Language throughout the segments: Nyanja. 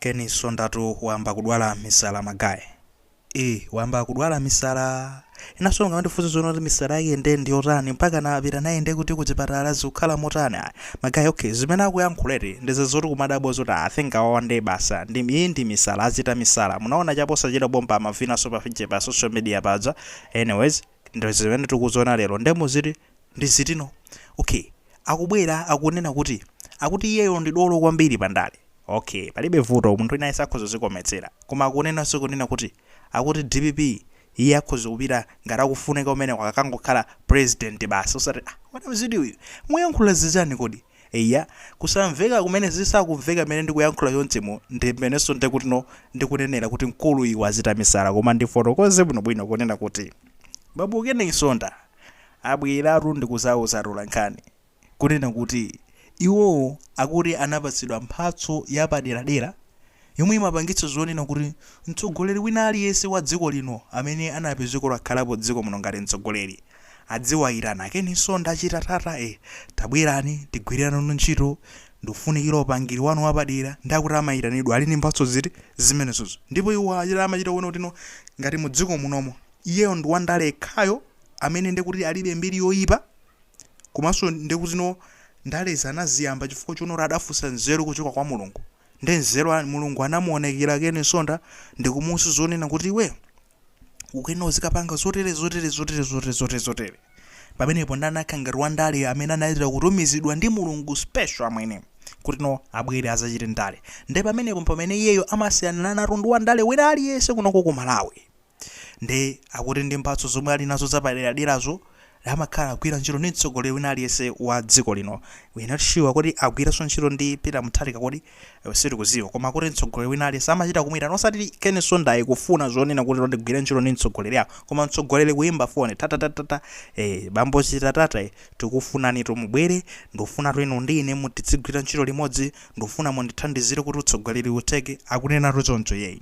Ken Msondatu wayamba kudwala misala ma guy. Eee wayamba kudwala misala. Inenso mungamandifunse zoona kuti misala yake nde ndiyotani mpakana apita naye nde kuti kuchipatala zikukhala motani ayi ma guy okay zimene akuyankhula eti ndi zoti kumadabwa zoti I think awawa nde basa ndi iyi ndi misala achita misala munaona chaposachedwa pompa amavinanso pa pa social media paja anyways ndi zimene tikuziona lero nde muziti ndi zitino okay akubwera akunena kuti akuti iyeyo ndi dolo kwambiri pa ndale okay palibe vuto munthu wina aliyense akhoza kuzikometsera koma akunenanso kunena kuti akuti dpp iye akhoza kupita ngati akufunika kumeneko akangokhala president basi osati ah what mzidi uyu muyankhula zichani kodi eya kusamveka kumene zisakumveka mmene ndikuyankhula chonchimo ndi mmenenso ndikutino ndikunenera kuti mkulu uyu wachita misala koma ndifotokoze bwinobwino kunena kuti Bambo Ken Msonda abweratu ndikuzauza atolankhani kunena kuti iwowo akuti anapatsidwa mphatso yapaderadera yomwe imapangitsa zonena kuti mtsogoleri wina aliyense wa dziko lino amene anapezeka kuti wakhalapo dziko muno ngati mtsogoleri adziwayitana Ken Msonda achitatata e tabwerani tigwire nanu ntchito ndikufunikira upangiri wanu wapadera ndi akuti amayitanidwa ali ndi mphatso ziti zimenezozo ndipo iwo achita amachita kuona kuti no ngati mu dziko munomo iyeyo ndi wandale yekhayo amene ndekuti alibe mbiri yoyipa komanso ndekuti no ndalezi anaziyamba chifukwa chonoti adafunsa nzeru kuchoka kwa Mulungu nde nzeru Mulungu anamuonekera Ken Msonda ndikumuuza zonena kuti iwe ukuyenera uzikapanga zotere zotere zotere zotere zotere zotere pamenepo nde anakhala ngati wandale amene anachita kutumizidwa ndi Mulungu special amwene kuti no abwere azachite ndale nde pamenepo pamene iyeyo amasiyanana nato ndi wandale wina aliyense kunoko ku Malawi Nde akuti ndi mphatso zomwe ali nazo zapaderaderazo amakhala agwira ntchito ndi mtsogoleri wina aliyense wa dziko lino. We are not sure kuti agwiranso ntchito ndi Peter Mutharika kodi? Sitikudziwa koma akuti mtsogoleri wina aliyense amachita kumuitana osati Ken Msondayi kufuna zonena kuti ndigwire ntchito ndi mtsogoleri awo koma mtsogoleri kuyimba foni tatatatata eh bambo chitatata eh tikufunanitu mubwere ndikufunatu inu ndi ine tizigwira ntchito limodzi ndikufuna mundithandizire kuti utsogoleri utheke akunenatu choncho iyeyi.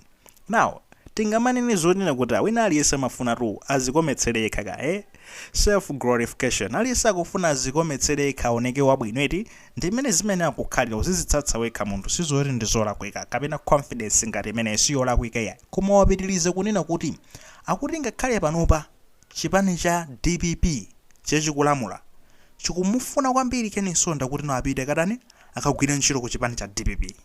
Now, tingamanene zonena kuti wina aliyense amafunatu azikometsere yekha ka eh? Self glorification. Aliyense akufuna azikometsere yekha aoneke wabwino eti? Ndi mmene zimene akukhalira uzizitsatsa wekha munthu sizoti ndi zolakwika kapena confidence ngati imeneyo siyolakwika iyayi. Koma wapitiliza kunena kuti akuti ngakhale panopa chipani cha dpp chechikulamula chikumufuna kwambiri Ken Msonda kuti no apite akatani akagwire ntchito ku chipani cha dpp.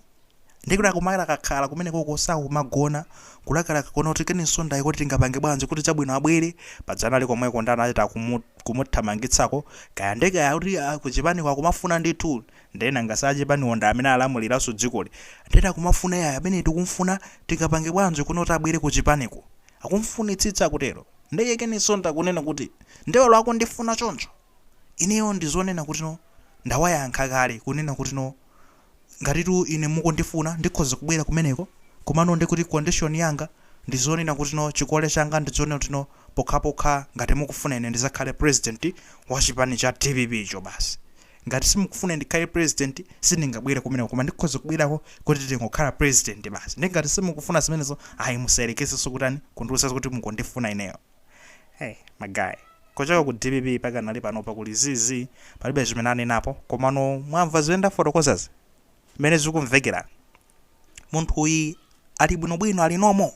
Ndikuti akumati akakhala kumenekoko sakumagona, kulakalaka kuona kuti Ken Msondayi kodi tingapange bwanji kuti chabwino abwere, paja anali komweko nde anachita kumuthamangitsako, kaya nde kaya kuti kuchipaniko akumafuna ndithu, nde nanga si achipaniwo ndi amene alamuliranso dzikoli, nde akumafuna iyayi ameneyi tikumfuna tingapange bwanji kuno kuti abwere kuchipaniko, akumfunitsitsa akutero. Nde iye Ken Msonda akunena kuti nde olo akundifuna choncho, ineyo ndizonena kuti no ndawayankha kale kunena kuti no Ngatitu ine mukundifuna ndikhoza kubwera kumeneko komano ndekuti condition yanga ndizonena kuti no chikole changa ndichonena kuti no pokhapokha ngati mukufuna ine ndizakhale president wa chipani cha dpp cho basi. Ngati simukufuna ndikhale president sindingabwere kumeneko koma ndikhoza kubwerako kuti tingokhala president basi. Nde ngati simukufuna zimenezo ayi musayerekezenso kutani kundiuza kuti mukundifuna ineyo. Hey ma guy. Kuchoka ku dpp pakanali panopa kuli zii zii palibe chimene anenapo komano mwamva zimene ndafotokozazi? Mmene zikumvekera munthuyi ali bwinobwino ali normal?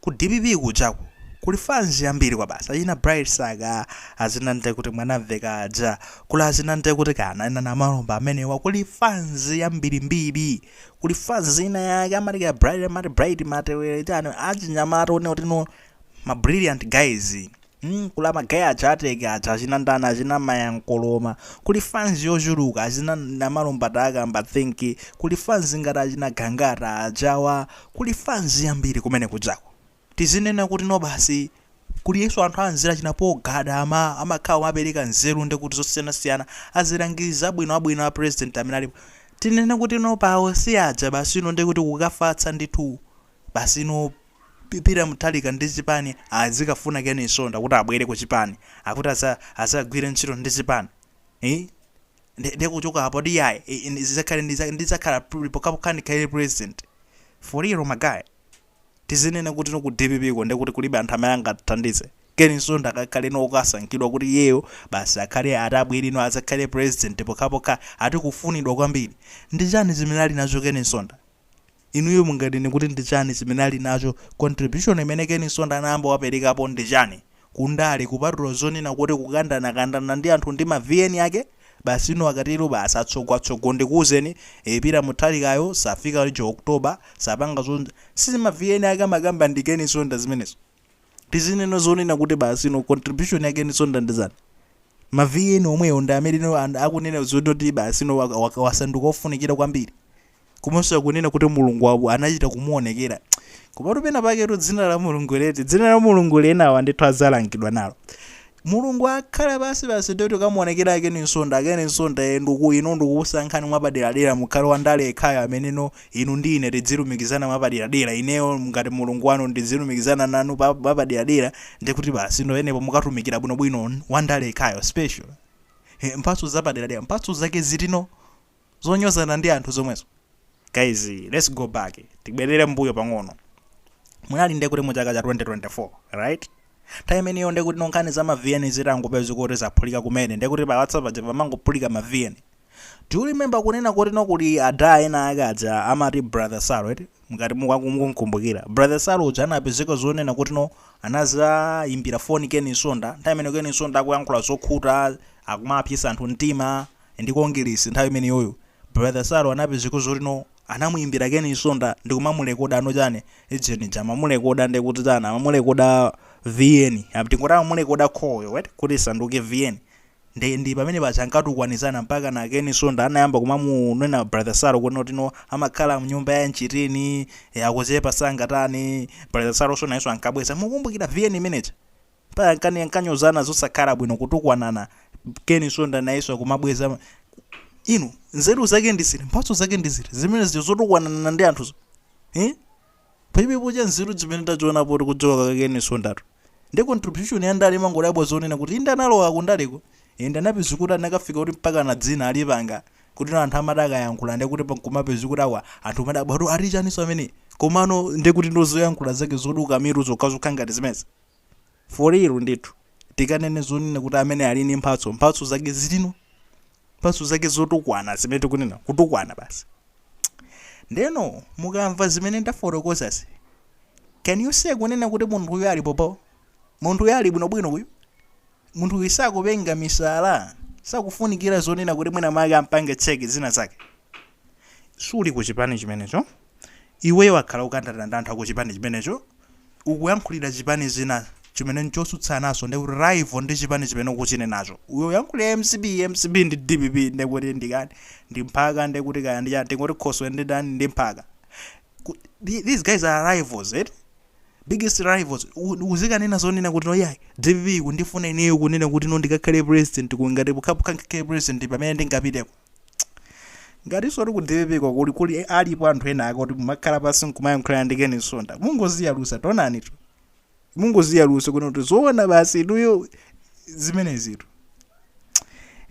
Ku dpp kujaku kuli fans yambiri kwabasi achina Bright Saka achina ndekuti Mwanamveka aja kuli achina ndekuti kana ena Namalomba amenewa kuli fans yambirimbiri kuli fans ina yake amati ka Bright amati Bright Matewere chani achinyamata one kuti no ma brilliant guys kuli ma guy aja ateke aja achina ndani achina Mayankoloma kuli fans yochuluka achina Namalomba takamba think kuli fans ngati achina Gangata ajawa kuli fans yambiri kumene kujako tizinena kuti no basi kulinso anthu anzeru achina Paul Gada ama amakhala kumapereka nzeru ndekuti zosiyanasiyana azilangizi abwino abwino a president amene alipo tinene kuti no pawo si aja basi no ndekuti kukafatsa ndithu basi no Peter Mutharika ndi chipani azikafuna Ken Msonda kuti abwere ku chipani akuti azagwire ntchito ndi chipani eh nde kuchoka apo ndi yayi zizakhale ndizakhala pokhapokha ndikhale president for real my guy tizinena kuti no ku dpp ko ndekuti kulibe anthu amene angathandize Ken Msonda akakhale no okasankhidwa kuti iyeyo basi akhale atabwere no azakhale president pokhapokha ati kufunidwa kwambiri ndi chani chimene ali nacho Ken Msonda Inuyo munganene kuti ndi chani chimene ali nacho? Contribution imene Ken Msonda anayamba waperekapo ndi chani kundale, kupatula zonena kuti kukandanakandana ndi anthu ndi ma VN ake basi? Ino akatero basi, atsogo atsogo, ndikuwuzeni, Peter Mutharikayo safika lijo October, sapanga zo si ma VN ake amakamba ndi Ken Msonda zimenezo. Tizinena zonena kuti basi ino contribution ya Ken Msonda ndi zani? Ma VN omwewo ndi amene ino akunena zoti basi ino wasanduka ofunikira kwambiri, komanso akunena kuti Mulungu wawo anachita kumuonekera. Komatu pena paketu dzina la Mulungu leti, dzina la Mulungu lenawa ndithu azalangidwa nalo. Mulungu akhala basi basi ndikuti kamuonekera Ken Msonda, Ken Msonda, nduku ino ndikukusankhani mwapaderadera, mukhale wandale yekhayo ameneno inu ndi ine tidzilumikizana mwapaderadera. Ineyo ngati Mulungu wanu ndizilumikizana nanu mwapaderadera, ndikuti basi ino enepo mukatumikira bwinobwino, wandale yekhayo special. Mphatso zapaderadera, mphatso zake zitino zonyozana ndi anthu zomwezo? Guys, let's go back, tibwerere mbuyo pang'ono. Munali ndekuti mu chaka cha 2024, right? Nthawi imeneyo ndekuti nonkhani za ma VN zitangopeza kuti zaphulika kumene, ndekuti pa WhatsApp paja pamangophulika ma VN. Do you remember kunena kuti no kuli ada ena ake aja amati Brother Salo, eti? Mukati mukunkumbukira Brother Salo uja, anapezeka zonena kuti no anazayimbira foni Ken Msonda nthawi imene Ken Msonda akuyankhula zokhuta, akumapyesa anthu mtima ndi Congress. Nthawi imeneyoyo Brother Salo anapezeka zoti no anamuyimbira Ken Msonda ndikumamurekoda ano chani ijeni jamamurekoda, ndikuti chani, amamurekoda VN, tingoti amamurekoda call yo, kuti isanduke VN. Ndi pamene paja ankatukwanizana mpaka na Ken Msonda anayamba kumamunena Brother Salo kuti no amakhala mnyumba ya mchitini, akuchepa sangatani. Brother Salo so nayenso ankabweza. Mukumbukira VN imeneja? Mpaka ankanyozana zosakhala bwino, kutukwanana, Ken Msonda nayenso akumabweza. Inu, nzeru zake ndiziti? Mphatso zake ndiziti zimene zija zotukwanana ndi anthuzo, eh? Palibepo cha nzeru zimene tachiona poti kuchoka kwa Ken Msondatu. Ndi contribution ya ndale imangodabwa zonena kuti inde analowa kundaleko, inde anapeza kuti anakafika kuti mpaka na dzina alipanga kuti no anthu amati akayankhula ndekuti kumapeza kuti awa anthu madabwa kuti ati chaniso amene, komano ndekuti ndozoyankhula zake zoduka mitu zokhazokha ngati zimezi. For real ndithu, tikanene zonena kuti amene ali ndi mphatso, mphatso zake zilino, mphatso zake zotukwana zimene tikunena, kutukwana basi. Ndeno mukamva zimene ndafotokozasi, can you say kunena kuti munthu uyu ali popo, munthu uyu ali bwinobwino, uyu munthu uyu sakupenga misala, sakufunikira zonena kuti mwina mwake ampange check zina zake? Suli ku chipani chimenecho, iweyo wakhala ukandana ndi anthu aku chipani chimenecho, ukuyankhulira chipani zina chimene nchosutsanaso, ndekuti rival ndi chipani chimene ukuchine nacho. Uyo uyankhulira MCP, MCP ndi DPP, ndekuti ndikani ndi mphaka, ndekuti kaya ndi chani, tingoti khoswe ndi ndani ndi mphaka. These guys are rivals, eh? Biggest rivals. Uzikanena zonena kuti no yayi, DPP kundifuna ineyo kunena kuti no ndikakhale president, ngati kukhapukha ngakhale president pamene ndingapiteko. Ngatinso uli ku DPP ko kuli alipo anthu ena ake kuti mumakhala pasi nkumayankhulana ndi Ken Msonda, mungoziyalusa, tonani tu, mungoziyalusa kuti kuti zoona basi inuyo zimenezitu.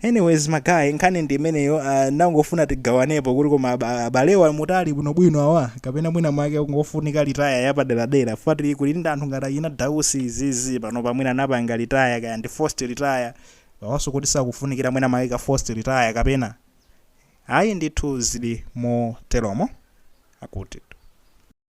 Anyways, ma guy, nkhani ndi imeneyo. Nangofuna tigawanepo kuti koma abalewa mutali bwinobwino awa, kapena mwina mwake ngofunika retire yapaderadera fati kuli ndi anthu ngati ayina Dausi zizi pano pamwina anapanga retire, kaya ndi forced retire awanso, kuti sakufunikira mwina mwake ka forced retire kapena ayi. Ndithu zili moteromo akuti.